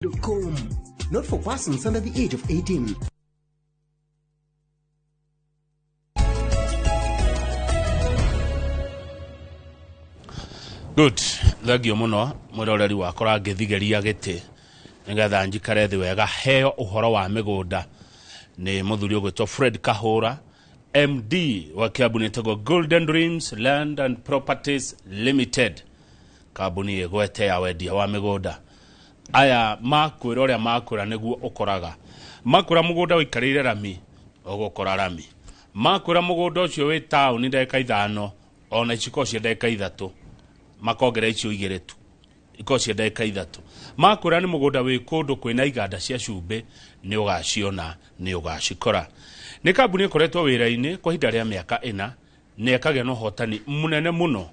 Com. Not for persons under the age of 18. Good, thengio muno mwiroreri wakwa ngithigeria giti nigetha njikare thi wega heo uhoro wa migunda ni muthuri ugwitwo Fred Kahura, MD wa kambuni ĩtagwo Golden Dreams Land and Properties Limited, kambuni ĩgwete ya wendia wa mĩgũnda. Aya makwĩra ũrĩa makwĩra nĩguo ũkoraga. Makwĩra mũgũnda ũikarĩire rami, ũgũkora rami. Makwĩra mũgũnda ũcio wĩ taũni ndagĩka 5, ona iciko cia ndagĩka 3, makongera icio 2 tu, iko cia ndagĩka 3. Makwĩra nĩ mũgũnda wĩ kũndũ kwĩna iganda cia cumbĩ, nĩ ũgaciona, nĩ ũgacikora. Nĩ kambuni ĩkoretwo wĩra-inĩ kwa ihinda rĩa mĩaka 4, nĩ ĩkagĩa na ũhotani mũnene mũno.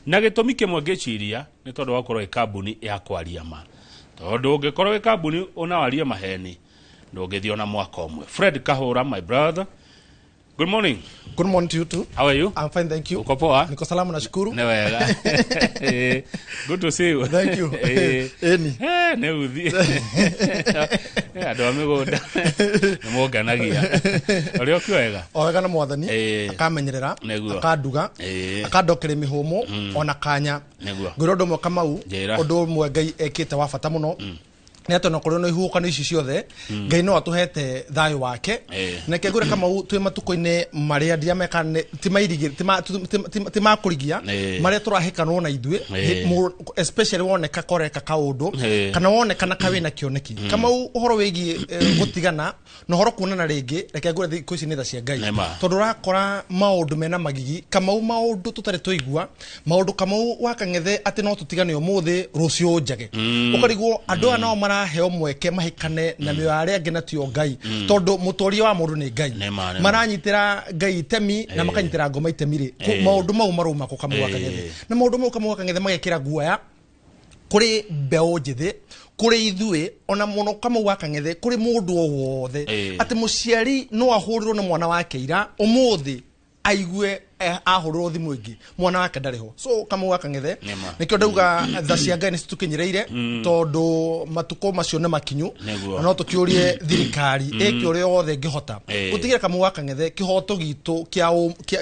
Na gĩtũmi kĩmwe ngĩciria nĩ tondũ wa gũkorwo ĩ kambuni ya kwaria ma. Tondũ ũngĩkorwo wĩ kambuni ũnawaria maheni, ndũngĩthiĩ ona mwaka ũmwe. Fred Kahura, my brother, good morning. Good morning to you too. How are you? I'm fine, thank you. Uko poa? Niko salama, nashukuru. Ni wega. Good to see you. Thank you. Eni. Nĩ uthi. Andũ a mĩgũnda nĩ mũnganagia. Ũrĩa ũkiwa wega? O wega na mwathani, akamenyerera, akanduga, akandokeria mĩhũmũ, ona kanya. Nĩguo. Ngwĩra ũndũ ũmwe Kamau, Njĩra. ũndũ ũmwe Ngai ekĩte wa bata mũno. Nĩ atĩ ona kũrĩ na ihuhũkanio ici ciothe, Ngai no atũhete thayũ wake. Na reke ngwĩre Kamau, twĩ matukũ-inĩ marĩa ndirameka nĩ, ti mairigĩ, ti ma, ti, ti, ti, ti ma kũrigia, marĩa tũrahĩkanwo na ithuĩ, especially woneka koreka kaũndũ, kana woneka na kawĩna kĩoneki. Kamau, ũhoro wĩgiĩ gũtigana na ũhoro kuonana rĩngĩ, reke ngwĩre thikũ ici nĩ tha cia Ngai. Nĩma. Tondũ ũrakora maũndũ mena magigi, Kamau maũndũ tũtarĩ twaigua, maũndũ Kamau wa Kang'ethe atĩ no tũtigane ũmũthĩ, rũciũ njage. Ũkarigwo andũ aya nao maraheo mweke mahĩkane na mĩoyo ya arĩa angĩ na tio Ngai. Tondũ mũtũũria wa mũndũ nĩ Ngai. Nĩma, nĩma. Maranyitĩra Ngai itemi na makanyitĩra ngoma itemi rĩ. Maũndũ mau marauma kũ Kamau wa Kang'ethe. Na maũndũ mau Kamau wa Kang'ethe magekĩra guoya kũrĩ mbeũ njĩthĩ, kũrĩ ithuĩ, ona mũno Kamau wa Kang'ethe, kũrĩ mũndũ o wothe. Atĩ mũciari no ahũrĩrwo nĩ mwana wake ira, ũmũthĩ aigue ahũrĩrwo thimũ ĩngĩ, mwana wake ndarĩ ho. So Kamau wa Kang'ethe, Nĩma. nĩkĩo ndauga tha cia Ngai nĩcitũkinyĩrĩire, tondũ matukũ macio nĩ makinyu. Nĩguo. Na no tũkĩũrie thirikari ĩke ũrĩa wothe ĩngĩhota. Gũtigĩrĩra Kamau wa Kang'ethe kĩhoto gitũ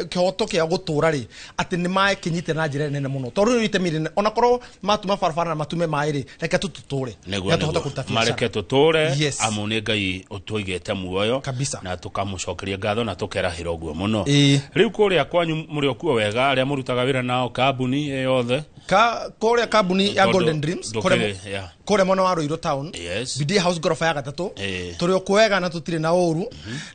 kĩhoto kĩa gũtũra rĩ, atĩ nĩ makĩnyite na njĩra nene mũno. Tondũ rĩu itemi rĩnene, ona korwo matuma barabara na matume maĩ rĩ, reke tũtũtũre. Nĩguo, Reke tũhote nĩguo. kũruta biacara. Mareke tũtũre, Yes. amu nĩ Ngai ũtũigĩte muoyo. Kabisa. Na tũkamũcokeria ngatho na tũkerahĩra ũguo mũno. Rĩu kũrĩa kwanyu mũrĩ o kuo wega, arĩa mũrutaga wĩra nao kambuni ĩ yothe? Kũrĩa kambuni ya Tondũ Golden Dreams, ndũkĩrĩ, yeah. kũrĩa mwena wa Ruiru town, Yes. BD House ngoroba ya 3, tũrĩ o kuo wega na tũtirĩ na ũru.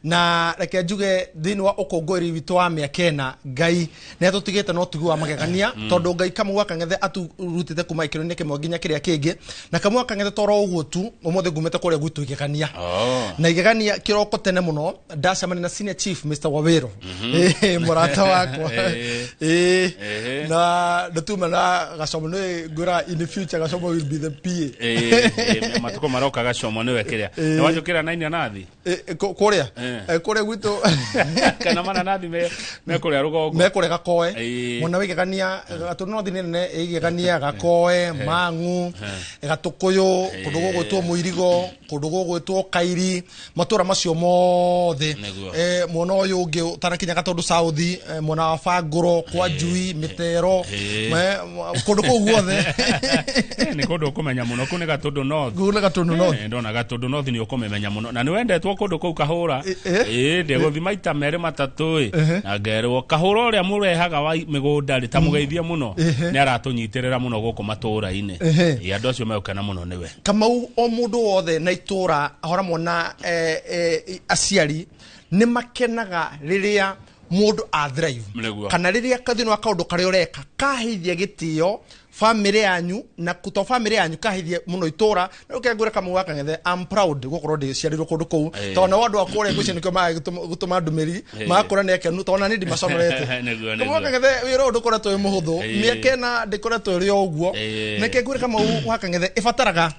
Na reke njuge thĩinĩ wa ũkũngũĩri witũ wa mĩaka 4, Ngai nĩ atũtigĩte na ũtugi wa magegania, tondũ Ngai Kamau wa Kang'ethe aturutĩte kuma gĩkĩro-inĩ kĩmwe nginya kĩrĩa kĩngĩ. Na Kamau wa Kang'ethe toro ũguo tu, ũmũthĩ ngumĩte kũrĩa gwitũ igegania. Na igegania kĩroko tene mũno, ndacemania na senior chief Mr. Wawero. Mũrata wakwa. Na ndĩtuma na Gacomo, nĩ ngwĩra in the future Gacomo will be the PA. Matukũ maroka Gacomo nĩwe kĩrĩa. Nĩ wanjũkĩra na inanathi? Kũrĩa? Kũrĩa gwitũ. Kana mananathi me kũrĩa rũgongo? Me kũrĩa Gakoe. Mwena wa Igegania, Gatũndũ North nĩ nene, Igegania, Gakoe, Mang'u, Gatũkũyũ, kũndũ gũgwĩtwo Mũirigo, kũndũ gũgwĩtwo Kairi, matũra macio mothe. Nĩguo. Mwena ũyũ ũngĩ ũtanakinya Gatũndũ South, mwena wa Bangũro, kwa Njui, Mĩtero, kũndũ kũu guothe. Nĩ kũndũ ũkũmenya mũno, kũu nĩ Gatũndũ North. Kũu nĩ Gatũndũ North. Ndona Gatũndũ North nĩ ũkũmĩmenya mũno. Na nĩ wendetwo kũndũ kũu Kahũra. Ndĩgũthiĩ maita merĩ matatũ ĩ, na ngerwo Kahũra ũrĩa mũrehaga wa mĩgũnda rĩ, ta mũgeithie mũno, nĩ aratũnyitĩrĩra mũno gũkũ matũũra-inĩ. Andũ acio megũkena mũno nĩwe. Kamau, o mũndũ wothe na itũũra, ahora mona, aciari nĩ makenaga rĩrĩa mũndũ a thrive. Nĩguo. Kana rĩrĩa thĩinĩ wa kaũndũ karĩa ũreka kahithia gĩtĩo family yanyu, na to family yanyu kahithie mũno itũũra. Na rĩu ngwĩre Kamau wa Kang'ethe, I'm proud gũkorwo ndĩciarĩirwo kũndũ kũu. Tondũ nao andũ a kũrĩa ngwĩciria nĩkĩo magaga gũtũma ndũmĩrĩri, magakũra nĩ akenu, tondũ ona niĩ ndimaconorete. Nĩguo, Kamau wa nĩguo. Kang'ethe, wĩra ũyũ ndũkoretwo wĩ mũhũthũ. Mĩaka ĩna ndĩkoretwo ĩrĩ o ũguo. Nĩkĩo ngwĩre Kamau wa Kang'ethe, ĩbataraga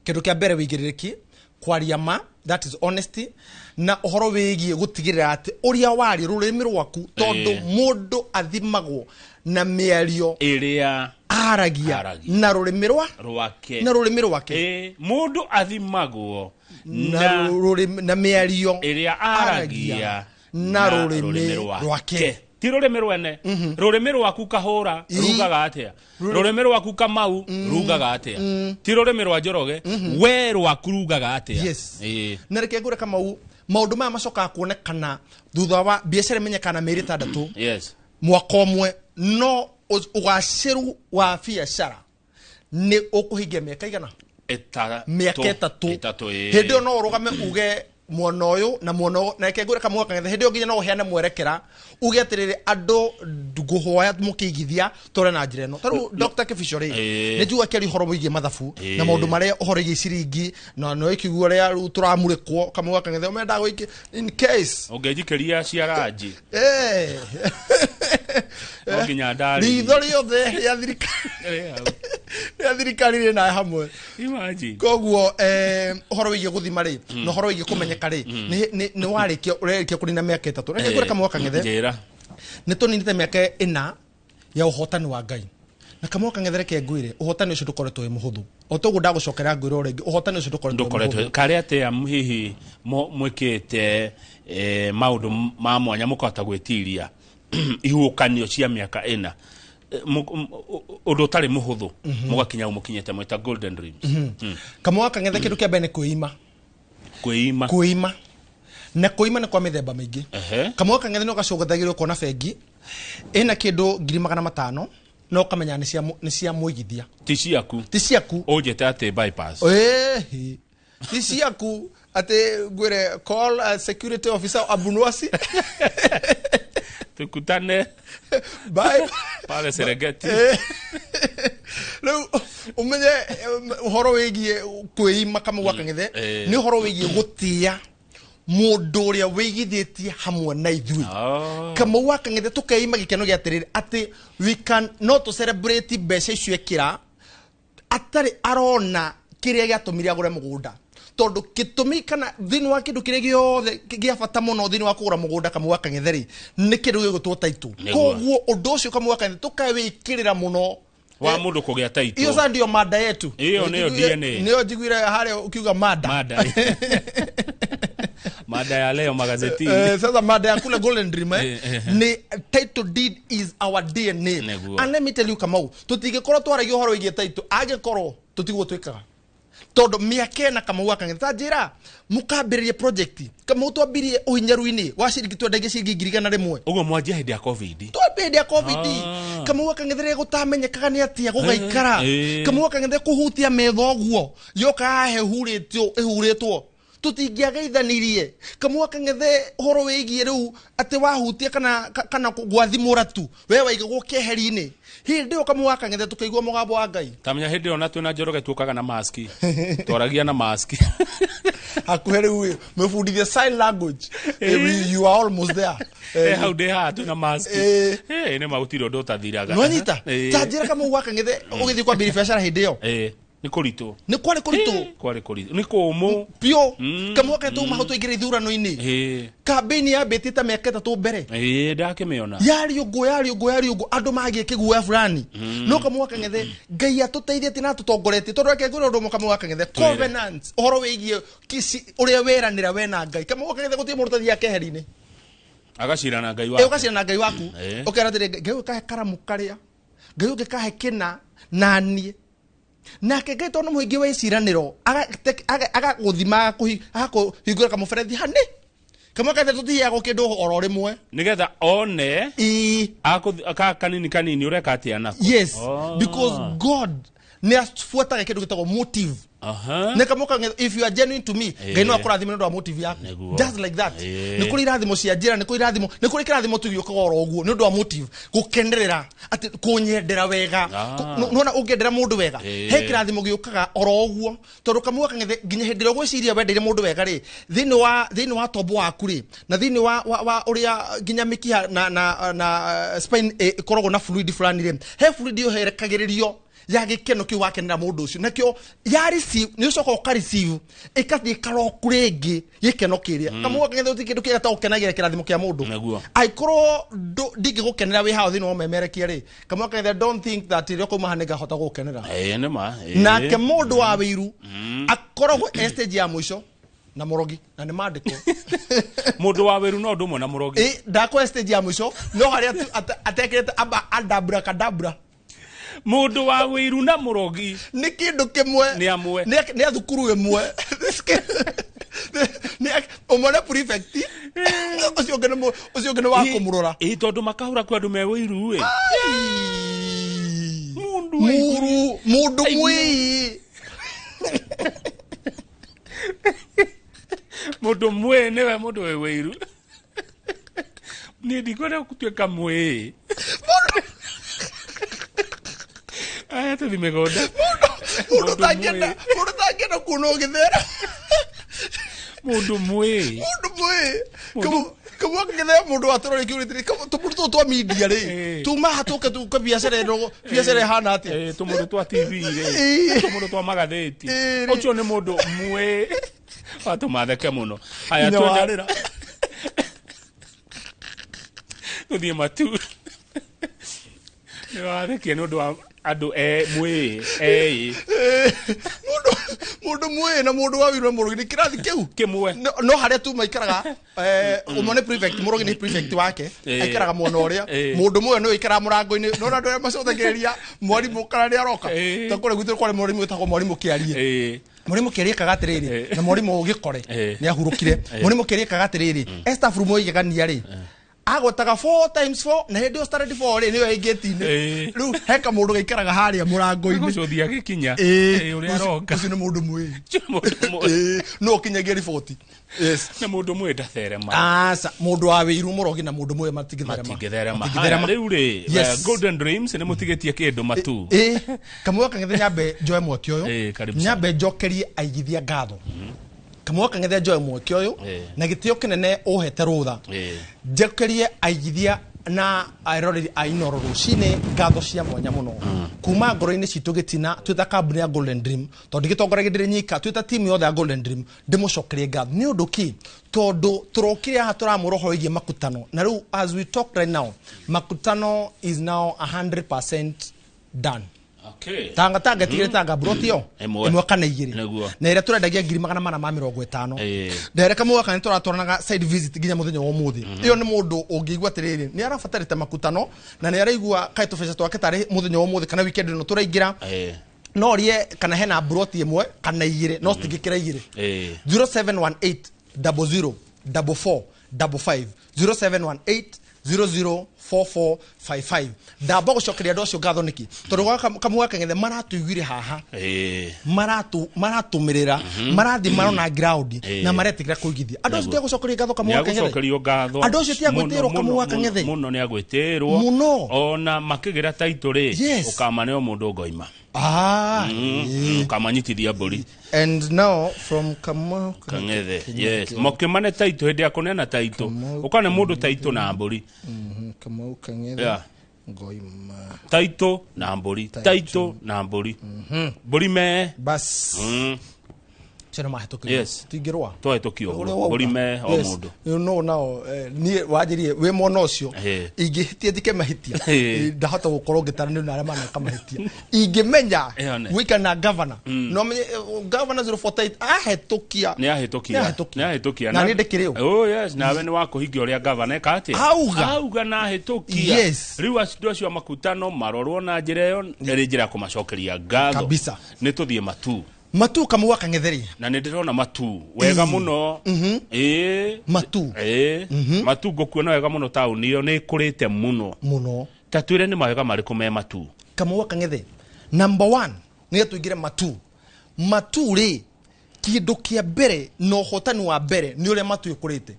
kĩndũ kĩa mbere wĩigĩrĩrĩki, kwaria ma, that is honesty, na ũhoro wĩgiĩ gũtigĩrĩra atĩ ũrĩa waria rũrĩmĩ rwaku, tondũ mũndũ athimagwo na mĩario ĩrĩa Aragia na rũrĩmĩ rwake. Na rũrĩmĩ rwake. Mũndũ athimagwo na rũrĩmĩ na mĩario ĩrĩa aragia na rũrĩmĩ rwake. Ti rũrĩmĩ rwene. Rũrĩmĩ rwaku Kahũra rugaga atĩa? Rũrĩmĩ rwaku Kamau rugaga atĩa? Ti rũrĩmĩ rwa Njoroge, we rwaku rugaga atĩa? Yes. Na reke ngũre Kamau, maũndũ maya macokaga kuonekana thutha wa biacara imenyekana mĩeri 6. Yes. Mwaka ũmwe, no ũgacĩru wa biacara nĩ ũkũhingia mĩaka igana? Mĩaka 3. Hĩndĩ ĩyo no ũrũgame uge mwena ũyũ na mwena ũyũ, na reke ngwĩre Kamau Kang'ethe, hĩndĩ ĩyo nginya no ũheane mwerekera uge atĩrĩrĩ, andũ ngũhoya mũkĩigithia tũre na njĩra ĩno. Ta rĩu Dr. Kibicho rĩ, nĩ njiguaga akĩaria ũhoro wĩgiĩ mathabu na maũndũ marĩa ũhoro wĩgiĩ ciringi, na no ĩkĩigua ũrĩa rĩu tũramũrĩkwo. Kamau Kang'ethe mendaga gũikia in case ũngĩnjikĩria ciaranji. No nginya ndarĩrie. Ritho rĩothe rĩa thirikari. Rĩa thirikari rĩ nawe hamwe. Imagine. Koguo ũhoro wĩgiĩ gũthima rĩ, na ũhoro wĩgiĩ kũmenyeka rĩ, nĩ warĩkia, ũrarĩkia kũnina mĩaka 3. Reke ngwĩre Kamau Kang'ethe. Njĩra. Nĩ tũninĩte mĩaka 4 ya ũhotani wa Ngai. Na Kamau Kang'ethe reke ngwĩre, ũhotani ũcio ndũkoretwo wĩ mũhũthũ. O toguo ndagũcokera ngwĩre o rĩngĩ, ũhotani ũcio ndũkoretwo wĩ mũhũthũ. Karĩ atĩa hihi mwĩkĩte maũndũ ma mwanya mũkahota gwĩtiria ihuhũkanio cia mĩaka 4? Ũndũ ũtarĩ mũhũthũ mũgakinya mũkinyĩte mwĩta Golden Dreams. Kamau Kang'ethe kĩndũ kĩa mbere nĩ kwĩima. Kwĩima. Kwĩima. Na kwĩima nĩ kwa mĩthemba mĩingĩ. Kamau Kang'ethe nĩ ũgacũngĩrĩria ũkona bengi ĩna kĩndũ 500,000 na ũkamenya nĩ cia mũigithia. Ti ciaku. Ti ciaku. Ũnjĩte atĩ bypass. Ti ciaku atĩ ngwĩre call security officer Abunwasi. Tukutane. Bye. Pale Serengeti. Rĩu ũmenye ũhoro wĩgiĩ kwĩima Kamau Kang'ethe nĩ ũhoro wĩgiĩ gũtĩa mũndũ ũrĩa wĩigithĩtie hamwe na ithuĩ. Kamau Kang'ethe tũkeima gĩkeno gĩa atĩrĩrĩ, atĩ we can no tũ celebrate mbeca icio ekĩra atarĩ arona kĩrĩa gĩatũmire agũre mũgũnda. Tondũ gĩtũmi kana thĩinĩ wa kĩndũ kĩrĩa gĩothe gĩa bata mũno thĩinĩ wa kũgũra mũgũnda Kamau Kang'ethe rĩ, nĩ kĩndũ gĩgwĩtwo title. Koguo ũndũ ũcio Kamau Kang'ethe tũkawĩkĩrĩra mũno wa mũndũ kũgĩa title. Iyo sasa ndio mada yetu. Iyo nĩyo DNA. Nĩyo njiguire harĩa ukiuga mada. Mada. Mada ya leo magazetini. Sasa mada ya kule Golden Dream ni title deed is our DNA. And let me tell you Kamau, tũtingĩkorwo twaragia ũhoro wĩgiĩ title angĩkorwo tũtiguo twĩkaga. Tondũ mĩaka ĩna Kamau Kang'ethe ta njĩra mũkambĩrĩria project Kamau twambirie ũhinyaru-inĩ wa ciringi twendagia ciringi 100,000. Ũguo mwanjia hĩndĩ ya COVID. Twambia hĩndĩ ya COVID. Kamau Kang'ethe rĩrĩa gũtamenyekaga nĩ atĩa gũgaikara. Kamau Kang'ethe kũhutia metha ũguo yoka haha ĩhurĩtwo tũtingĩageithanirie. Kamau Kang'ethe ũhoro wĩgiĩ rĩu atĩ wahutia kana gwathimũra tu we waigagwo keheri-inĩ. Hĩndĩ ĩyo Kamau Kang'ethe tũkĩigua mũgambo wa Ngai. Tamenya hĩndĩ ĩyo na twĩna Njoroge tuokaga na maski. Twaragia na maski. Hakuhĩ rĩu mwĩbundithie sign language. You are almost there. Hau ndĩ haha twĩna maski. Nĩ ma gũtirĩ ũndũ ũtathiraga. Nĩwanyita? Ta njĩra Kamau Kang'ethe ũgĩthiĩ kwambĩrĩria biacara hĩndĩ ĩyo. Nĩ kũritũ. Nĩ kwarĩ kũritũ. Kwarĩ kũritũ. Nĩ kũmũ. Biũ. Kamau Kang'ethe tuma hau tũingĩre ithurano-inĩ. Campaign yambĩtie ta mĩaka 3 mbere. Ndakĩmĩona. Yarĩ ũguo andũ magĩe kĩguoya fulani. No Kamau Kang'ethe Ngai atũteithĩtie na atũtongoretie tondũ reke ngwĩre ũndũ ũmwe Kamau Kang'ethe covenant ũhoro wĩgiĩ ũrĩa weranĩra we na Ngai. Kamau Kang'ethe gũtirĩ mũndũ ũtathiaga keheri-inĩ. Agacira na Ngai waku. Ũgacira na Ngai waku. Ũkera atĩrĩ Ngai ũkahe karamu karĩa. Ngai ũngĩkahe kĩna na niĩ. Nake Ngai tondũ mũingĩ wa iciranĩro agagũthima agakũhingũra kamũberethi hanĩ. Kamau Kang'ethe tũtiheagwo kĩndũ oro rĩmwe. Nĩgetha one kanini kanini ũreka atĩa nako. Yes, because God nĩ abuataga kĩndũ gĩtagwo motive. Nĩ Kamau Kang'ethe if you are genuine to me, Ngai no akũrathime nĩ ũndũ wa motive yaku. Just like that. Nĩ kũrĩ irathimo cia njĩra, nĩ kũrĩ irathimo, nĩ kũrĩ kĩrathimo tu gĩũkaga oro ũguo nĩ ũndũ wa motive, gũkenerera atĩ kũnyendera wega. Nĩwona ũngĩendera mũndũ wega, he kĩrathimo gĩũkaga oro ũguo. Tondũ Kamau Kang'ethe nginya hĩndĩ ĩrĩa ũgwĩciria wendeire mũndũ wega rĩ, thĩinĩ wa tombo waku rĩ, na thĩinĩ wa ũrĩa nginya mĩkiha na spine ĩkoragwo na fluid fulani rĩ, he fluid ĩyo herekagĩrĩrio Ya gĩkeno kĩu wakenera mũndũ ũcio nakĩo ya receive nĩ ũcoka ũka receive ĩkathiĩ ĩkaroku rĩngĩ gĩkeno kĩrĩa. Kamau Kang'ethe, gũtirĩ kĩndũ kĩega ta gũkenagĩra kĩrathimo kĩa mũndũ. Nĩguo. Angĩkorwo ndingĩgũkenera wĩ haha thĩinĩ wa ũmemerekia rĩ, Kamau Kang'ethe, don't think that rĩrĩa ũkauma haha nĩngahota gũgũkenera. Ĩĩ, nĩ ma. Ĩĩ. Nake mũndũ wa wĩiru akoragwo e stage ya mũico na mũrogi na nĩ mandĩko. Mũndũ wa wĩru no ũndũ ũmwe na mũrogi. Ĩ, ndakorwo stage ya mũico no harĩa tu atekĩrĩte amba adabra kadabra. Mũndũ wa wĩiru na mũrogi nĩ kĩndũ kĩmwe. Nĩ amwe. Nĩ a thukuru ĩmwe. Ũmwe nĩ prefect, ũcio ũngĩ ũcio ũngĩ nĩ wa kũmũrora. Ĩ, tondũ makahũra kwĩ andũ me wĩiru ĩ. Ai. Mũndũ Mũru mũndũ mwĩi. Mũndũ mwĩ nĩwe mũndũ wĩ wĩiru. Niĩ ndikwenda gũtuĩka mwĩ. Aya, tũthi mĩgũnda. Mũndũ Mũndũ ũtangĩenda mwĩ. Mũndũ ũtangĩenda kuona ũgĩthera. Mũndũ mwĩ. Mũndũ mwĩ kamwe kĩgĩthera, mũndũ wa tũrori kĩu tũmũndũ tũtũ twa media rĩ, tuma haha tũke tũke biacara ĩno, biacara ĩhana atĩa? Eh, tũmũndũ twa TV rĩ, tũmũndũ twa magathĩti. Ĩĩ, rĩ. Ũcio nĩ mũndũ mwĩ watũma theke mũno. Aya, Nginya twende warĩra. Tũthiĩ matu. Nĩ wathekia nĩ ũndũ wa andũ e mwĩ eĩ. Mũndũ mwĩ na mũndũ wa wĩru na mũrogi nĩ kĩrathi kĩu kĩmwe. No harĩa tu maikaraga, ũmwe nĩ prefect, mũrogi nĩ prefect wake, aikaraga mwena ũrĩa mũndũ mũyo nĩwe aikaraga mũrango-inĩ, no andũ arĩa macũthagĩrĩria mwarimũ kana nĩ aroka. Ta kũrĩa gwitũ kwarĩ mwarimũ wĩtagwo mwarimũ Kĩarie. Mwarimũ Kĩarie ekaga atĩrĩrĩ, na mwarimũ Gĩkore nĩ ahurũkire. Mwarimũ Kĩarie ekaga atĩrĩrĩ, e staff room oigegania rĩ, agwetaga 4 times 4, na hĩndĩ ĩyo standard 4 rĩ nĩyo ĩngĩti-inĩ. Rĩu he kamũndũ gaikaraga harĩa mũrango-inĩ. Gũcũthia gĩkinya. Ũrĩa aroka. Ũcio nĩ mũndũ mwĩĩ. Ũcio nĩ mũndũ mwĩ. Ĩĩ, no ũkinyagia riboti, yes. Na mũndũ mwĩ ndatherema. Aca, mũndũ wa wĩiru, mũrogi na mũndũ mwĩ matingĩtherema. Matingĩtherema. Matingĩtherema. Haya, rĩu rĩ, Yes. Golden Dreams nĩ mũtigĩtie kĩndũ matu? Ĩ, Kamau Kang'ethe, nyambe njoe mweke ũyũ, Karibu sana. nyambe njokerie aigithia ngatho. Kamau Kang'ethe, njoe mweke ũyũ na gĩtĩo kĩnene ũhete rũtha, njokerie aigithia na eroreri a Inoro rũcinĩ ngatho cia mwanya mũno kuma ngoro-inĩ citũ gĩtina twĩta kambuni ya Golden Dream, tondũ gĩtongoragia ndĩrĩ nyika, twĩta timu yothe ya Golden Dream. Ndĩmũcokerie ngatho nĩ ũndũ ki tondũ tũrokire haha tũramũra ũhoro wĩgiĩ makutano, na rĩu as we talk right now, makutano is now 100% done. Tanga tanga tigire tanga broti yo Ĩmwe. Ĩmwe kana igĩrĩ. Nĩguo. Na ĩrĩa tũrendagia 450,000. Ndere kamwe gaka nĩ tũratwaranaga side visit nginya mũthenya wa ũmũthĩ. Ĩyo nĩ mũndũ ũngĩigua atĩrĩrĩ, nĩ arabatarĩte makutano na nĩ araigua kaĩ tũbeca twake tarĩ mũthenya wa ũmũthĩ kana weekend ĩno tũraingĩra, no rie kana hena broti ĩmwe kana igĩrĩ, no citingĩkĩra igĩrĩ. 0718 00 44 55, 0718 004455. Ndamba gũcokeria andũ acio ngatho nĩkĩ? Tondũ gwa Kamau Kang'ethe maratuiguire haha, maratũmĩrĩra, marathiĩ marona ground na maretĩkĩra kũigithia. Andũ acio tiagũcokeria ngatho, Kamau Kang'ethe? Nĩagũcokerio ngatho. Andũ acio tiagwĩtĩrwo, Mũno, Kamau mũno, Kang'ethe? Mũno nĩ agwĩtĩrwo. Mũno. Ona makĩgĩra taitũ rĩ, ũkamane o mũndũ ngoima. Ũkamanyitithia mbũri. And now from Kamau Kang'ethe, yes, mũkĩmane taitũ hĩndĩ ya kũneana taitũ, ũkane mũndũ taitũ na mbũri. Kamau Kang'ethe ngoima. Taitũ na mbũri, taitũ na mbũri, mbũri me bas. Cio nĩ mahĩtũkire. Tingĩrũa. Twahĩtũkio Ũrĩa ũguo wauga. mbũri me o mũndũ. You know now, niĩ wanjĩrie wĩ mwena ũcio, ingĩhĩtia njĩke mahĩtia, ndahota gũkorwo ngĩtaranĩrio na arĩa maneka mahĩtia ingĩmenya Ĩone. gwĩka na governor, no menye governor 048 ahĩtũkia. Nĩ ahĩtũkia. Nĩ ahĩtũkia. Nĩ ahĩtũkia. Na niĩ ndĩkĩrĩ ũ. Oh yes, nawe nĩ wa kũhingia ũrĩa gavana eka atĩa. Auga. Auga na ahĩtũkia. Rĩu andũ acio a makutano marorwo na njĩra ĩyo ĩrĩ njĩra ya kũmacokeria ngatho. Kabisa. Nĩ tũthiĩ matu. Matu, Kamau wa Kang'ethe rĩ, Na nĩ ndĩrona matu wega mũno. Ĩĩ. Matu. Ĩĩ, matu ngũkuona wega mũno, taũni ĩyo nĩ ĩkũrĩte mũno. Mũno. Ta twĩre nĩ mawega marĩkũ me matu? Kamau wa Kang'ethe, number one, nĩ tũingĩre matu. Matu rĩ, kĩndũ kĩa mbere na ũhotani wa mbere nĩ ũrĩa matu ĩkũrĩte.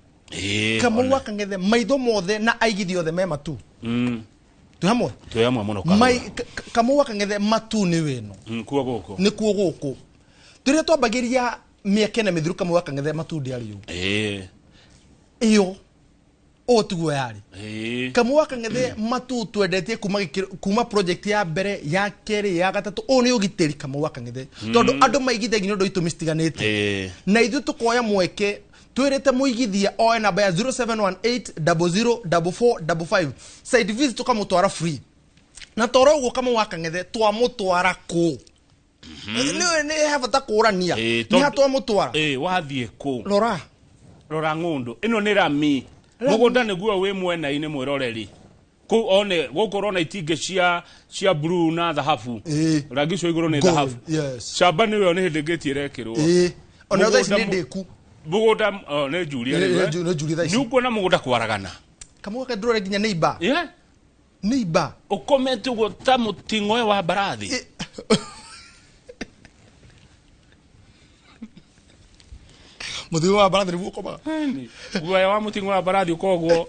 Kamau wa Kang'ethe, maitho mothe na aigithia othe me matu. Twĩ hamwe? Twĩ hamwe mũno. Kamau wa Kang'ethe, matu nĩ wĩno. Kuo gũkũ. Nĩ kuo gũkũ tũrĩa twambagĩria mĩaka ĩna mĩthiru. Kamau wa Kang'ethe, matu ndĩarĩ ũguo. Ĩyo. Ũũ tiguo yarĩ. Ĩĩ. Kamau wa Kang'ethe matu twendetie kuma kuma project ya mbere, ya kerĩ, ya gatatũ. Ũũ nĩ ũgitĩri, Kamau wa Kang'ethe, tondũ andũ maigithagia nĩ ũndũ wa itũmi citiganĩte. Na ithuĩ tũkoya mweke twĩrĩte mũigithia oe namba ya 0718004455, site visit tũkamũtwara free. Na toro ũguo, Kamau wa Kang'ethe, twamũtwara kũ? Nĩ he bata kũrania. Nĩ ha twamũtwara? Ĩĩ, wathiĩ kũ? Rora. Rora ng'ũndũ ĩno nĩ rami. Mũgũnda nĩguo wĩ mwena-inĩ, mwĩroreri, kũu one gũkũ ũrona itingĩ cia blue na thahabu. Rangi ũcio igũrũ nĩ Gold, thahabu. Yes. Camba nĩyo nĩ hĩndĩ ngĩti ĩrekĩrwo. Ona thaa ici Mũgũnda nĩ ndĩku. Mũgũnda, oh, nĩ njuria rĩu, eh? Nĩ njuria thaa ici. Nĩ ũkuona mũgũnda kwaragana. Kamau wa Kang'ethe, ndũrore nginya neighbor. Neighbor. Ũkomete ũguo ta mũting'oe wa mbarathi. Mũthuri wa mbarathi nĩguo ũkomaga. Guoya wa mũting'oe wa mbarathi ũkoguo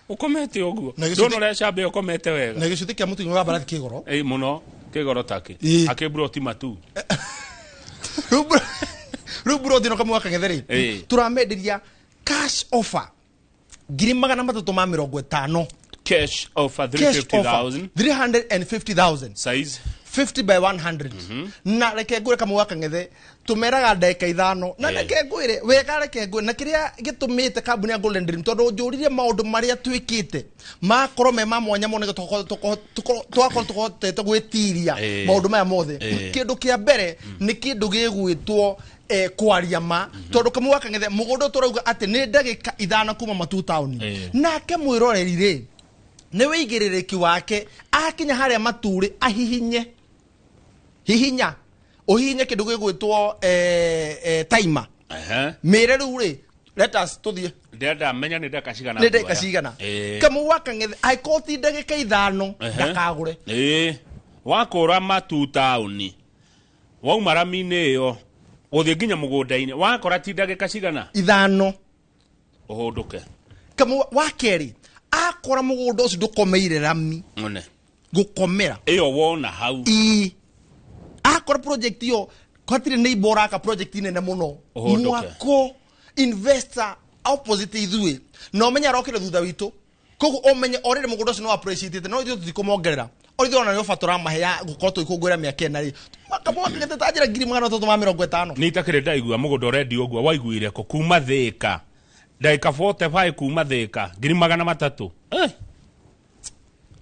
ũkomete ũguo. Na ndona ũrĩa camba ĩyo ũkomete wega. Na gĩcuthĩ kĩa mũting'oe wa mbarathi kĩgoro. Ĩ, mũno kĩgoro takĩ. Akĩmburoti matu. Rĩu mburoti ĩno, Kamau wa Kang'ethe rĩ, tũramenderia cash offer 350,000. Cash offer. Cash offer. 350,000. 350,000. Size? 50 by 100. Na reke ngwĩre, Kamau wa Kang'ethe, tũmeraga ndagĩka 5 na reke ngwĩre wega, reke ngwĩre na kĩrĩa gĩtũmĩte kambuni ya Golden Dream, tondũ njũririe maũndũ marĩa twĩkĩte makorwo me ma mwanya mũno nĩguo tũgakorwo tũhotete gwĩtiria maũndũ maya mothe. Kĩndũ kĩa mbere nĩ kĩndũ gĩgwĩtwo kwaria ma, tondũ Kamau wa Kang'ethe, mũgũnda ũyũ tũrauga atĩ nĩ ndagĩka 5 kuma Matu taũni. Nake mwĩroreri rĩ, nĩ wĩigĩrĩrĩki wake akinya harĩa maturĩ ahihinye, hihinya ũhihinye kĩndũ gĩgwĩtwo timer. Mĩre rĩu rĩ, let us tũthiĩ. Ndĩrenda menya nĩ ndagĩka cigana Nĩ ndagĩka nguoya. cigana. Kamau wa Kang'ethe, angĩkorwo ti ndagĩka 5, ndakagũre. Ĩĩ, wakũra Matu taũni, wauma rami-inĩ ĩyo gũthiĩ nginya mũgũnda-inĩ, wakora ti ndagĩka cigana? 5. Ũhũndũke. Kamau wa kerĩ, akora mũgũnda ũcio ndũkomeire rami, one gũkomera ĩyo wona hau. Ii, akora project iyo hatirĩ neighbor ũraka project nene mũno. Ũhũndũke. Mwako investor opposite ithuĩ na ũmenye arokire thutha witũ, koguo ũmenye already mũgũnda ũcio nĩ appreciated, no ithuĩ tũtikũmongerera. O ithuĩ ona nĩ ofa tũramahe ya gũkorwo tũgĩkũngũĩra mĩaka 4 rĩ, makamwakĩte ta njĩra 350,000. Nĩ itakĩrĩ ndaigua mũgũnda ũrendio ũguo. Waiguire kũ? Kuma Thĩka, ndagĩka 45 kuma Thĩka, 300,000. Eh,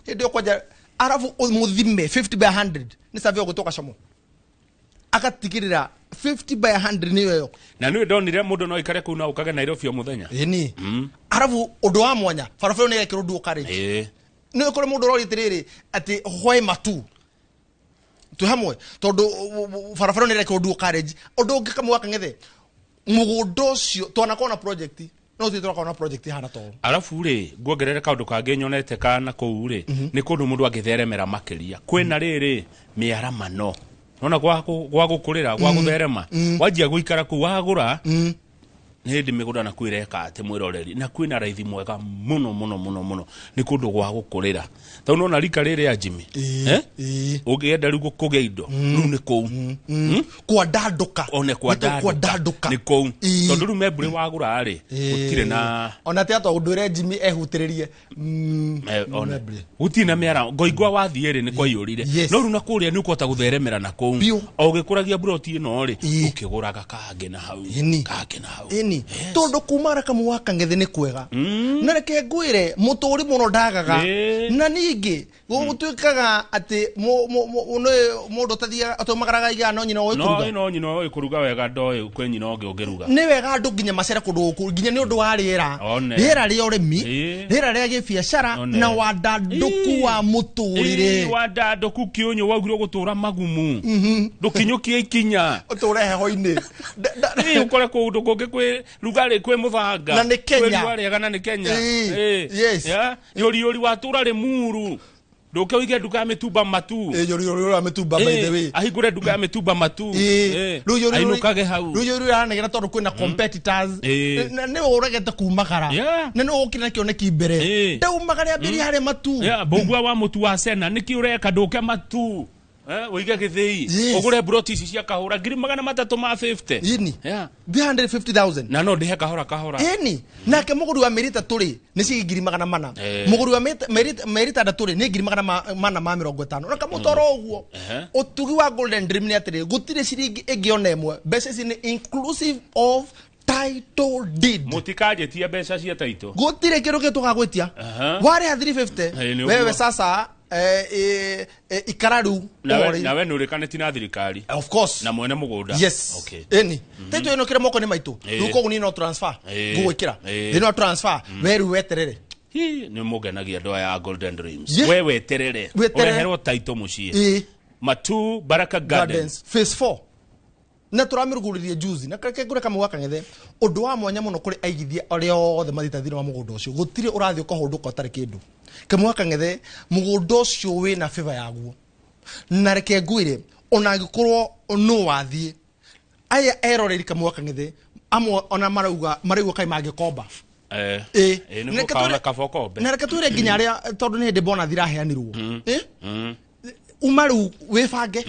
Hĩndĩ ĩyo kwanja arabu mũthime 50 by 100 nĩ survey ũgũtwo gacomo agatigĩrĩra 50 by 100 nĩyo ĩyo. Na nĩ ndonire mũndũ no aikare kũu na ũkage Nairobi o mũthenya. Ĩni, arabu ũndũ wa mwanya, barabara ĩyo nĩ ĩrekĩrwo dual carriage. Nĩ kũrĩ mũndũ ũroria atĩrĩrĩ atĩ why Matu twĩ hamwe, tondũ barabara ĩyo nĩ ĩrekĩrwo dual carriage. Ũndũ ũngĩ, Kamau wa Kang'ethe, mũgũnda ũcio twanakorwo na project, no tũthiĩ tũrakorwo na project ihana toũ. Arabu rĩ, nguongerere kaũndũ kangĩ nyonete kana kũu rĩ, nĩ kũndũ mũndũ angĩtheremera makĩria. Kwĩna rĩrĩ mĩaramano nona gwa gũkũrĩra, gwa gũtherema, wanjia gũikara kũu wagũra. Nĩ hĩndĩ mĩgũnda nakuo ĩreka atĩ, mwĩroreri, na kwĩna raithi mwega mũno mũno mũno mũno. Nĩ kũndũ gwa gũkũrĩra, tondũ nona rika rĩrĩ ya Jimmy. Eh? Ũngĩenda rĩu kũgĩa indo rĩu nĩ kũu. Kwandandũka. One kwandandũka. Kwandandũka nĩ kũu, tondũ rĩu membũrĩ wagũra rĩ, gũtirĩ na Ona ti atwa ũndũ Jimmy ehutĩrĩrie. One. Membri. Gũtirĩ na mĩara ngoingwa wathiĩ rĩ, nĩ kwaiyũrire. No rĩu na kũrĩa nĩ ũkũhota gũtheremera na kũu. Biũ. O ũgĩkũragia mburoti ĩno rĩ, ũkĩgũraga kangĩ na hau, kangĩ na hau. Ĩni, tondũ kuma ara Kamau wa Kang'ethe nĩ kwega, na reke ngwĩre mũtũri mũno ndagaga. Na ningĩ gũtuĩkaga atĩ nĩ mũndũ ũtathiaga ũtaumagaraga igana no nyina ũĩ no kũruga. No nyina ũĩ kũruga wega, ndoĩ kwĩ nyina ũngĩ ũngĩruga. Nĩ wega andũ nginya macere kũndũ gũkũ nginya nĩ ũndũ wa rĩera. One. Rĩera rĩa ũrĩmi, rĩera rĩa gĩbiacara. One. Na wandandũku wa mũtũrĩre. Wandandũku kĩũnyũ waugire ũgũtũra magumu, ndũkinyũkie ikinya. Ũtũre heho-inĩ. Ĩĩ, ũkore kũndũ kũngĩ kwĩ rugarĩ, kwĩ mũthanga. Na nĩ Kenya. Kwĩ riũa rĩega na nĩ Kenya. Ĩĩ, Ĩĩ. yes. Yeah. Yũri watũra rĩ muru, ndũke ũige nduka ya mĩtumba Matu. Ĩĩ, yũri yũri wa mĩtumba, by the way. Ahingũre nduka ya mĩtumba Matu. Ĩĩ. Rĩu yũri Ainũkage hau. Rĩu yũri ũranegena tondũ kwĩna competitors. Ĩĩ. Na nĩ ũregete kumagara. Na nĩ ũkire na kĩoneki mbere. Ĩĩ. Ndaumagara ambĩrĩria harĩa Matu. Yeah, mbũgua wa mũtu wa cena nĩkĩ ũreka ndũke Matu? Wĩige gĩthĩi. Yes. Ũgũre broti ici cia kahũra 350,000. Ĩni. Yeah. 350,000. Na no ndĩhe kahora kahora. Ĩni. Nake mũgũri wa mĩeri 3 rĩ nĩ ciringi 400,000. Mũgũri wa mĩeri 6 rĩ nĩ 450,000. Na kamũtoro ũguo. Ũtugi wa Golden Dream nĩ atĩrĩ, gũtirĩ ciringi ĩngĩ ona ĩmwe. Mbeca ici nĩ inclusive of title deed. Mũtikanjĩtie mbeca cia title. Gũtirĩ kĩndũ kĩngĩ tũgagwĩtia. Warĩha 350 Ĩĩ, nĩ wewe ũguo. sasa ikara rĩu ũhoreri. Nawe nĩ ũrĩkanĩtie na thirikari. Of course. Na mwene mũgũnda. Yes. Okay. Ĩni. Title ĩno kĩrĩa moko nĩ maitũ. Rĩu koguo niĩ no transfer. Ngũgwĩkĩra. Thĩinĩ wa transfer we rĩu weterere. Hi, nĩ mũgenagia andũ aya a Golden Dreams. Yeah. We weterere. Weterere. Ũreherwo title mũciĩ. Matu Baraka Gardens. Gardens phase 4. Na tũramĩrugũrĩrie juzi na reke ngũre kamwe gaka ng'ethe ũndũ wa mwanya mũno kũrĩ aigithia arĩa othe mathiĩte thĩinĩ wa mũgũnda ũcio. Gũtirĩ ũrathiĩ ũkahũndũka ũtarĩ kĩndũ. Kamwe gaka ng'ethe mũgũnda ũcio wĩna favor yaguo. Na reke ngwĩre ona angĩkorwo no wathiĩ aya eroreri kamwe gaka ng'ethe amwe ona marauga maraigua kaĩ mangĩkomba. Ĩ, nĩ gũkaona kaba ũkombe. Na reke twĩre nginya arĩa tondũ nĩ hĩndĩ bona thiraheanirwo. Uma rĩu wĩbange.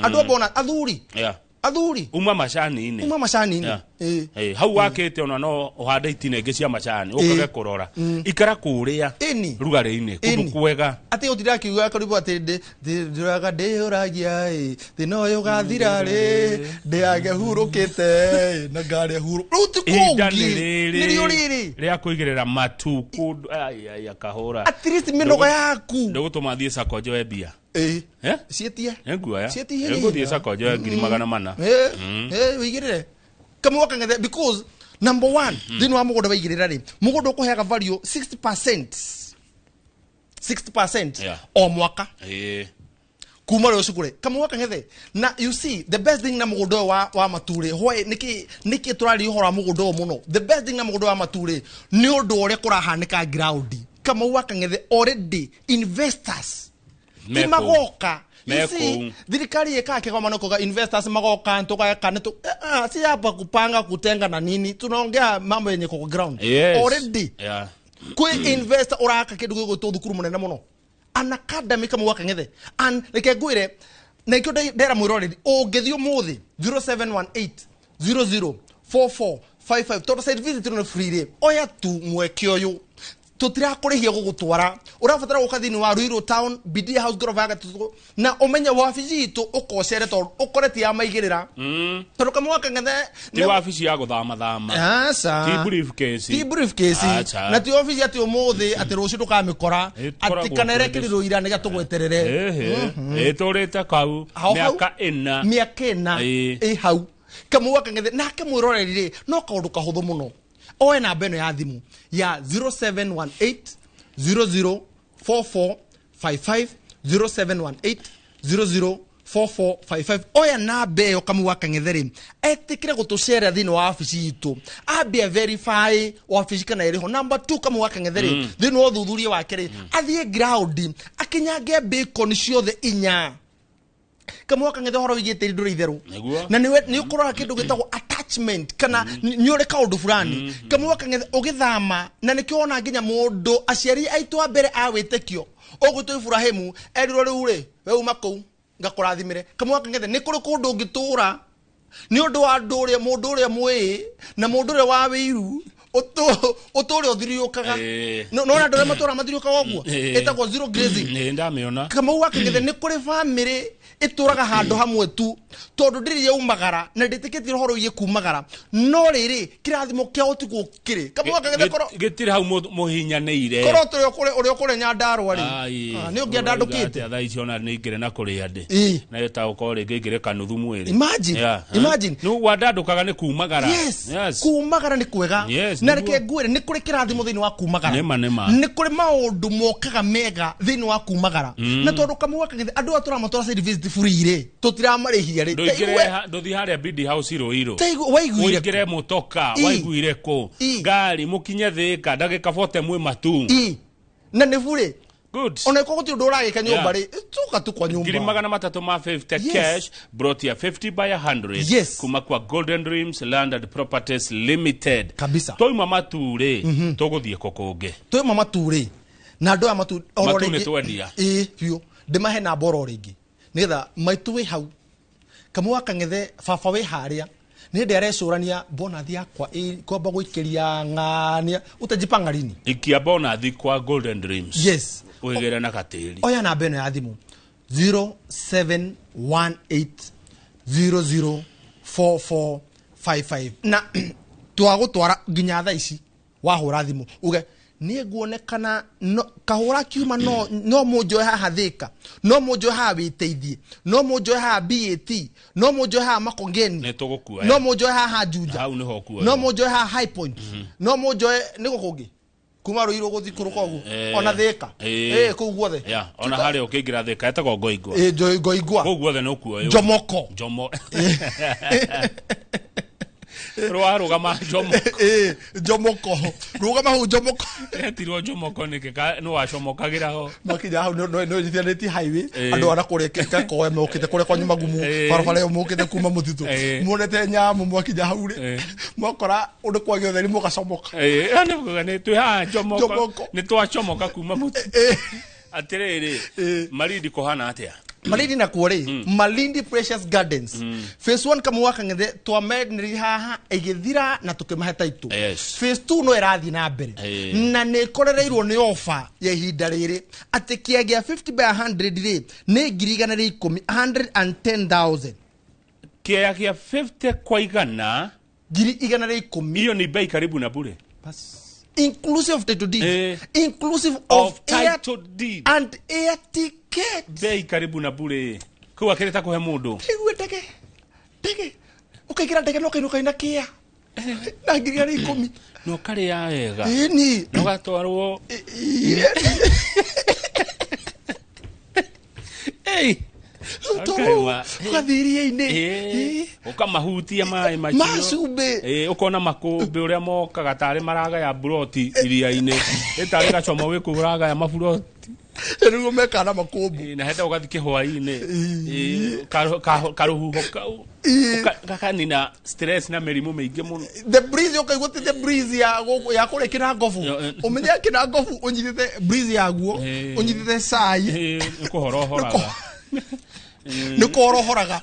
Andũ a bona athuri. Yeah. Athuri. Uma macani-inĩ. Uma macani-inĩ. Yeah. Hau wakĩte ona no ũhande itina ingĩ cia macani ũkage kũrora. Ikara kũrĩa rugarĩ-inĩ kũndũ kwega. Atĩ ũtira akiuga karibu atĩ ndĩraga ndĩyũragia ĩ thĩna ũyũ ũgathira rĩ ndĩage hurũkĩte na ngarĩa hurũ. Rĩu ti Ihinda kũngĩ. nĩ rĩrĩ Nĩrĩo rĩrĩ. rĩa kũigĩrĩra matu kũndũ ai ai akahũra. At least mĩnoga yaku. Ndũgũtũma thiĩ sacco njoe mbia. Ciĩtie. Nĩnguoya. Ciĩtie. Nĩngũthiĩ sacco njoe 400,000. Wĩigĩrĩre. Kamwe gaka ng'ethe because number 1 thĩinĩ wa mũgũnda waigĩrĩra rĩ mũgũnda ũkũheaga value 60% 60% Yeah. o mwaka. Kuma rĩo ũcukure kamwe gaka ng'ethe. Na you see the best thing na mũgũnda ũyũ wa maturĩ why nĩkĩ tũraria ũhoro wa mũgũnda ũyũ mũno. The best thing na mũgũnda wa maturĩ nĩ ũndũ ũrĩa kũrahanĩka ground. Kamwe gaka ng'ethe already investors ti magoka. You see, thirikari ĩkaga kĩgomano kuga investors magoka tũgeka nĩ si hapa kupanga kutenga na nini, tunaongea mambo yenye kwa ground. Yes. Already. Yeah. Kwĩ investor ũraka kĩndũ gĩgwĩtwo thukuru mũnene mũno. An academy kamwe gaka ng'ethe. And reke ngwĩre na ikĩo ndera mwĩroreri ũngĩthiĩ ũmũthĩ 0718 00 44 55 tondũ site visit nĩ free rĩ oya tu mweke ũyũ. Tũtirakũrĩhia gũgũtwara. Ũrabatara gũka thĩinĩ wa Ruiru Town BD House ngoroba ya gatatũ na ũmenye wabici itũ ũkocere tondũ ũkore ti ya maigĩrĩra. Tondũ kamwe gaka ng'ethe Ti wabici ya gũthamathama. Aca. Ti briefcase. Ti briefcase. Aca. Na ti obici atĩ ũmũthĩ atĩ rũciũ ndũkamĩkora. Atĩ kana ĩrekĩrirwo ira nĩgetha tũgweterere. Ĩtũrĩte kau mĩaka ĩna. Mĩaka ĩna ĩ hau. Kamwe gaka ng'ethe nake mwĩroreri rĩ no kaũndũ kahũthũ mũno. Oe namba ĩno ya thimũ ya 0718 00 44 55 0718 00 44 55. Oya namba ĩyo kamwe gaka ng'ethe rĩ etĩkĩre gũtũcerera thĩinĩ wa wabici itũ ambie verify wabici kana ĩrĩ ho. Number 2 kamwe gaka ng'ethe rĩ thĩinĩ wa ũthuthuria wake rĩ athiĩ ground akinyange bacon ciothe inya. Kamwe gaka ng'ethe ũhoro wĩgiĩ tĩri ndũrĩ itherũ. Na nĩ ũkũrora kĩndũ gĩtagwo attachment kana nĩ ũrĩ kaũndũ fulani. Kamwe gaka ng'ethe ũgĩthama na nĩkĩo wona nginya mũndũ aciari aitũ a mbere a wĩtĩkio ũgwĩtwo Ibrahimu erirwo rĩu rĩ we uma kũu ngakũrathimĩre. Kamwe gaka ng'ethe nĩ kũrĩ kũndũ ũngĩtũra nĩ ũndũ wa andũ ũrĩa mũndũ ũrĩa mwĩĩ na mũndũ ũrĩa wa wĩiru ũtũre ũthiriũkaga. Nona andũ arĩa matũraga mathiriũkaga ũguo ĩtagwo zero grazing. Nĩ ndamĩona. Kamau gaka ng'ethe nĩ kũrĩ bamĩrĩ ĩtũraga handũ hamwe tu tondũ ndĩrĩ yaumagara na ndĩtĩkĩtie ũhoro wĩgiĩ kumagara no rĩrĩ kĩrathimo kĩao tiguo kĩrĩ. Kamau gaka ng'ethe korwo gĩtirĩ hau mũhinyanĩire. Korwo ũrĩa ũkũrĩa Nyandarũa rĩ nĩ ũngĩandandũkĩte. Thaa ici ona nĩ ingĩrĩ na kũrĩa ndĩ. Na ĩtaũkorwo rĩngĩ ingĩrĩ kanuthu mwĩrĩ. Imagine. Imagine. Nĩ wandandũkaga nĩ kumagara. Yes. Kumagara nĩ kwega. Na reke ngwĩre nĩ kũrĩ kĩrathimo thĩinĩ wa kumagara. Nĩ kũrĩ maũndũ mokaga mega thĩinĩ wa kumagara. Na tondũ kamwe gaka ng'ethe andũ aya tũramatwara site visit free rĩ tũtiramarĩhia rĩ. Ndũthiĩ harĩa BD House Ruiru. Waiguire ũingĩre mũtoka waiguire kũ ngari mũkinye Thĩka ndagĩka 40 mwĩ matu. Na nĩ bure. Good. Ona iko gũtirĩ ũndũ ũragĩka nyũmba rĩ tuka tu kwa nyũmba. 350,000 cash brought ya 50 by 100. Yes. Kuma kwa Golden Dreams Land and Properties Limited. Kabisa. Twauma matu rĩ tũgũthiĩ kũ kũngĩ. Twauma matu rĩ na andũ aya matu nĩ twendia. Ĩ biũ ndĩmahe namba oro rĩngĩ. Nĩgetha maitũ wĩ hau, Kamau wa Kang'ethe, baba wĩ harĩa, nĩ hĩndĩ arecũrania bonathi yakwa kwamba gũikĩria ng'ania utajipanga lini. Ikia bonathi kwa Golden Dreams. Yes. Wĩgĩre na gatĩri. Oya namba ĩno ya thimũ 0718004455 na twagũtwara nginya thaa ici. Wahũra thimũ uge niĩ nguonekana no, kahũra kiuma no, no mũnjoe haha Thĩka, no mũnjoe haha Wĩteithie, no mũnjoe haha BAT, no mũnjoe haha Makongeni, Nĩ tũgũkuoya. no mũnjoe haha Juja, Hau nĩho ũkuoywo. no mũnjoe haha High Point, no mũnjoe nĩgũ kũngĩ kuma Rũirũ gũthiĩ kũrũka ũguo, ona Thĩka, kũu guothe. Ya, ona harĩa ũkĩingĩra Thĩka etagwo Ngoingwa. Ngoingwa. Kũu guothe nĩ ũkuoywo. Jomoko. Jomo. Rwarũgama Jomoko. Jomoko, rũgama hau Jomoko. Etirwo Jomoko nĩkĩ? Nĩ wacomokagĩra ho. Makinya hau no nyitithanĩtie highway, andũ ara kũrĩa Kekoe mokĩte kũrĩa kwa Nyumagumu, barabara ĩyo mokĩte kuma mũtitũ, muonete nyamu, mwakinya hau rĩ, mwakora ũndũ kwagĩa ũtheri, mũgacomoka. Nĩ nĩ twĩ haha Jomoko. Jomoko. Nĩ twacomoka kuma mũtitũ. Atĩrĩrĩ, Malindi kũhana atĩa? Malindi nakuo rĩ, Malindi Precious Gardens phase 1, Kamau wa Kang'ethe twamenerie haha ĩgĩthira na tũkĩmahe title. Phase 2 no ĩrathiĩ na mbere na nĩ ĩkorereirwo nĩ ofa ya ihinda rĩrĩ atĩ kĩa gĩa 50 by 100 rĩ nĩ 110,000, 110,000. Kĩaya kĩa 50 kwa igana, 110,000. Hiyo ni bei karibu na bure. Bas. Inclusive of title deed, inclusive of, Of air title deed. and air ticket. Bei karibu na bure kũu akĩrĩ ta kũhe mũndũ. Igue ndege, ndege ũkaingĩra ndege na ũkainũka ina kĩa na 110,000. Na ũkarĩa wega. Ĩni. Na ũgatwarwo. Ei. Ũkaigua, ũgathiĩ iria-inĩ. Ũkamahutia maĩ macio. Ma cumbĩ. Ũkona makũmbĩ ũrĩa mokaga tarĩ maragaya buroti iria-inĩ, ĩtarĩ gacomo wĩ kũu ũragaya maburoti. Rĩu mekaga na makũmbĩ. Na henda ũgathiĩ kĩhwaĩ-inĩ. Karũhuho kau gakanina stress na mĩrimũ mĩingĩ mũno. The breeze, ũkaigua ti the breeze ya ya kũrĩa Kĩnangobu. Ũmenye Kĩnangobu ũnyitĩte breeze yaguo, ũnyitĩte cai. Nĩ kũhorohoraga. Nĩ kũhorohoraga,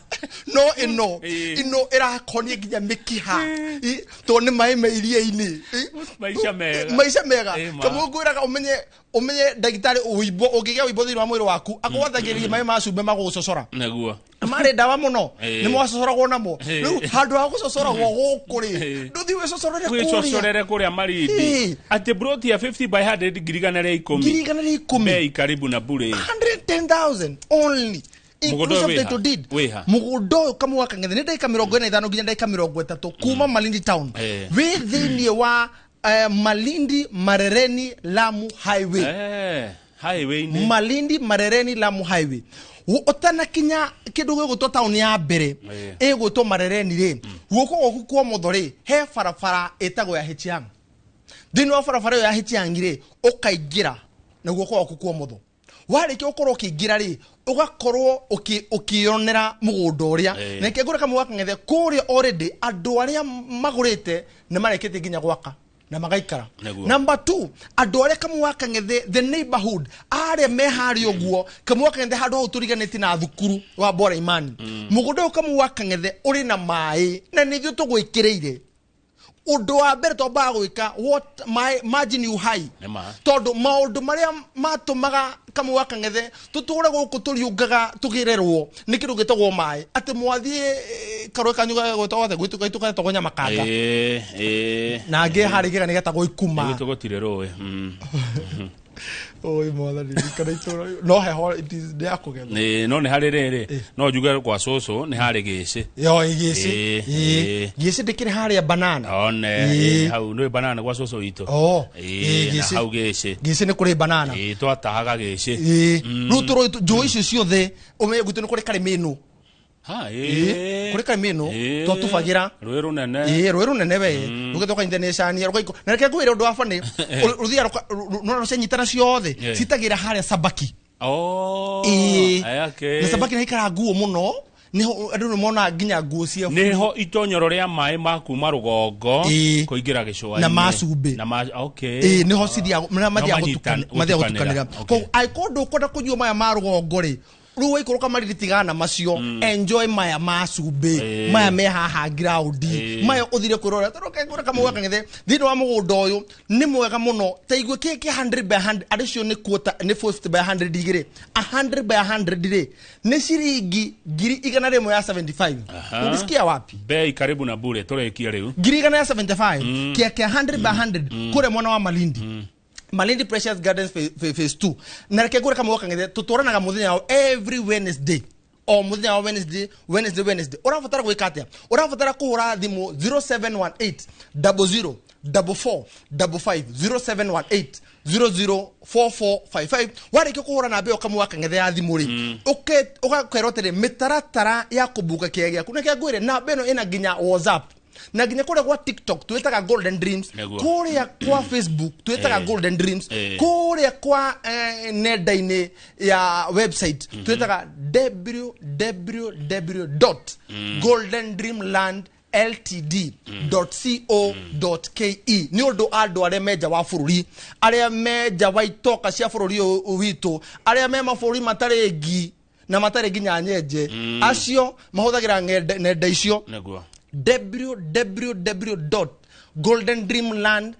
no ĩno ĩno ĩrakonia nginya mĩkiha, tondũ nĩ maĩ me iria-inĩ. Maica mega. Maica mega. Ma. Kamau ngwĩraga ũmenye, ũmenye ndagĩtarĩ ũimbo, ũngĩgĩa ũimbo thĩinĩ wa mwĩrĩ waku akũgwathagĩrĩria maĩ ma cumbĩ magũgũcocora. Nĩguo. Marĩ ndawa mũno. Nĩ mwacocoragwo namo. Rĩu handũ ha gũcocoragwo gũkũ rĩ, ndũthiĩ wĩcocorere kũrĩa. Wĩcocorere kũrĩa Malindi. Atĩ broti ya 50 by 100 110,000. 110,000. Bei karibu na bure. 110,000 only. Mũgũnda ũyũ Inclusive wĩha? title deed. Wĩha? Mũgũnda ũyũ, Kamau wa Kang'ethe, nĩ ndagĩka 45 nginya ndagĩka 30 kuma Malindi town. Wĩ thĩinĩ wa Malindi Marereni Lamu highway. Highway-inĩ. Malindi Marereni Lamu highway. Ũtanakinya kĩndũ gĩgũtwo taũni ya mbere ĩgwĩtwo Marereni rĩ, guoko gwaku kwa ũmotho rĩ, he barabara ĩtagwo ya Hichiang. Thĩinĩ wa barabara ĩyo ya Hichiang rĩ, ũkaingĩra na guoko gwaku kwa ũmotho. Warĩkia gũkorwo ũkĩingĩra rĩ, ũgakorwo ũkĩonera mũgũnda ũrĩa. Na kĩngũra Kamau wa Kang'ethe kũrĩa already andũ arĩa magũrĩte nĩ marĩkĩtie nginya gwaka na magaikara. Number two, andũ arĩa Kamau wa Kang'ethe, the neighborhood arĩa me harĩa ũguo, Kamau wa Kang'ethe handũ hau tũriganĩtie na thukuru wa Bora Imani. Mũgũnda ũyũ, Kamau wa Kang'ethe, ũrĩ na maĩ na nĩ ithuĩ tũgwĩkĩrĩire. Ũndũ wa mbere twambaga gwĩka what maĩ, maji ni uhai. Nĩ ma. Tondũ maũndũ marĩa matũmaga, Kamau wa Kang'ethe, tũtũre gũkũ tũriũngaga tũgĩrerwo nĩ kĩndũ gĩtagwo maĩ, atĩ mwathiĩ karũĩ kanyu gagwĩtwo atĩa, gwitũ gaitũ getagwo Nyamakanga. Na angĩ harĩ kĩgani getagwo Ikuma. Gwitũ gũtirĩ rũĩ. Oi mwathani, kana itũra no heho, it is nĩ ya kũgetha. No nĩ harĩ rĩrĩ, no njuge kwa cũcũ nĩ harĩ gĩcĩ. Yo gĩcĩ. Gĩcĩ ndĩkĩrĩ harĩa banana. One hau nĩ banana gwa cũcũ witũ. Oh, Na gĩcĩ. hau gĩcĩ. Gĩcĩ nĩ kũrĩ banana. Twatahaga gĩcĩ. Rĩu tũrũĩ njũĩ icio ciothe, ũmenye gwitũ nĩ kũrĩ karĩmĩnũ. Ha. Kũrĩ karĩmĩnũ twatubagĩra. Rũĩ rũnene. Rũĩ rũnene we, rũgĩtwo ũkanyithanĩcania rũgaikũ. Na reke ngwĩre ũndũ wa bani, rũthiaga no rũcianyitana ciothe, citagĩra harĩa Sabaki. Oh. Okay. Na Sabaki nĩ haikaraga nguo mũno, nĩho andũ nĩ monaga nginya nguo cia Nĩho itonyero rĩa maĩ ma kuma rũgongo kũingĩra gĩcũa-inĩ. Na ma cumbĩ. Na ma, okay. Nĩho cithiaga mathiaga No mathiaga gũtukanĩra. gũtukanĩra. Koguo angĩkorwo ndũkwenda kũnyua maya ma rũgongo rĩ, Rĩu waikũrũka Malindi tigana macio, enjoy maya ma cumbĩ, maya me haha ground, maya ũthire kwĩrorera tondũ kengũra kamwe gakang'ethe thĩinĩ wa mũgũnda ũyũ nĩ mwega mũno. Ta igue kĩ kĩ 100 by 100 arĩ cio nĩ quarter, nĩ 50 by 100 igĩrĩ, 100 by 100 rĩ nĩ ciringi 175,000. Ulisikia wapi? Bei karibu na bure. Tũrĩkie rĩu. 175,000 kia kia 100 by 100 kũrĩa mwena wa Malindi, Malindi Precious Gardens phase 2. Na reke ngũre kamwe kang'ethe, tũtwaranaga mũthenya wa every Wednesday, o mũthenya wa Wednesday, Wednesday, Wednesday. Ũrabatara gwĩka atĩa? Ũrabatara kũhũra thimũ 0718 00 44 55, 0718 004455. Warĩkia kũhũra namba ĩyo kamwe kang'ethe ya thimũ rĩ, ũgakerwo atĩrĩ mĩtaratara ya kũbuka kĩea gĩaku. Na kĩa ngwĩre, namba ĩno ĩna nginya WhatsApp na nginya kũrĩa gwa TikTok twĩtaga Golden Dreams, kũrĩa kwa Facebook twĩtaga Golden Dreams, kũrĩa kwa nenda-inĩ ya website twĩtaga www golden dreamland ltd co ke. Nĩ ũndũ andũ arĩa me nja wa bũrũri, arĩa me nja wa itoka cia bũrũri ũyũ witũ, arĩa me mabũrũri matarĩ ngi na matarĩ nginya nyenje, acio mahũthagĩra nenda icio, www golden dreamland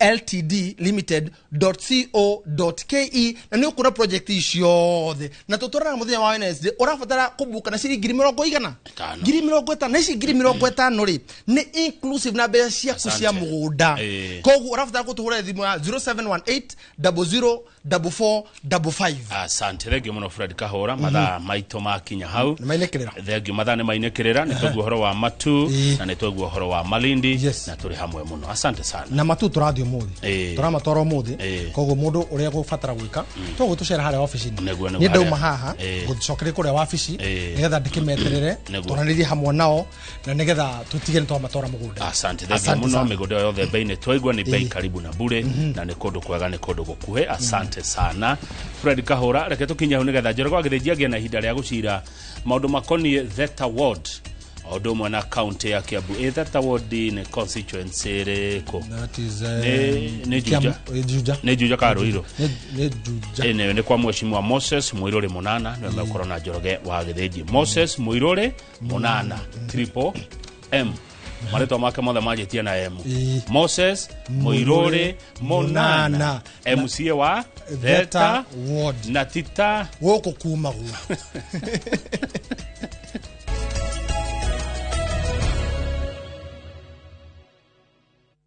ltd limited co ke, na nä å kuona project ciothe. Na tå twaranaga må thenya wa Wednesday. Ũrabatara kũbuka na ciringi ngiri mĩrongo igana Ĩtano. 50,000. Na ici 50,000 rĩ nĩ inclusive na mbeca ciaku cia mũgũnda. Koguo ũrabatara gũtũhũra thimũ ya 0718 00 44 55. Asante, thengio muno Fred Kahora. Mathaa maitũ makinya hau. Nĩ mainĩkĩrĩra. Thengio, mathaa nĩ mainĩkĩrĩra. Nĩ twaigua ũhoro wa Matu na nĩ twaigua ũhoro wa Malindi na tũrĩ hamwe mũno. Asante sana. Na Matu tũrathiĩ ũmũthĩ, tũramatwara ũmũthĩ. Koguo mũndũ ũrĩa gũbatara gwĩka to gũtũcera harĩa wabici-inĩ. Nĩguo, Niĩ ndauma harĩa. haha, ngũcokeria kũrĩa wabici nĩgetha ndĩkĩmeterere, twaranĩrie hamwe nao na nĩgetha tũtige nĩ twamatwara mũgũnda. Asante, thengio Asante muno. sana. Mĩgũnda ĩyo yothe bei nĩ twaigua nĩ bei karibu na bure, na nĩ kũndũ kwega, nĩ kũndũ gũkuhĩ. Asante sana Fred Kahora. Reke tũkinye hau nĩgetha Njoroge wa Gĩthĩnji agĩe na ihinda rĩa gũcira maũndũ makoniĩ Theta Ward o ũndũ ũmwe na kaunti ya Kiambu. Ĩ Theta Ward nĩ constituency ĩrĩkũ? That is, Nĩ Juja. Juja. Nĩ Juja ka Ruiru? Nĩ Juja. Ĩ, nĩ kwa mheshimiwa Moses Muiruri Munana, nĩwe megũkorwo na Njoroge wa Gĩthĩnji. Moses Muiruri Munana, triple M, marĩtwa make mothe manjĩtie na M. Moses Muiruri Munana, Munana. MCA wa Theta Theta Ward. Na tita Gũkũ kumagwo.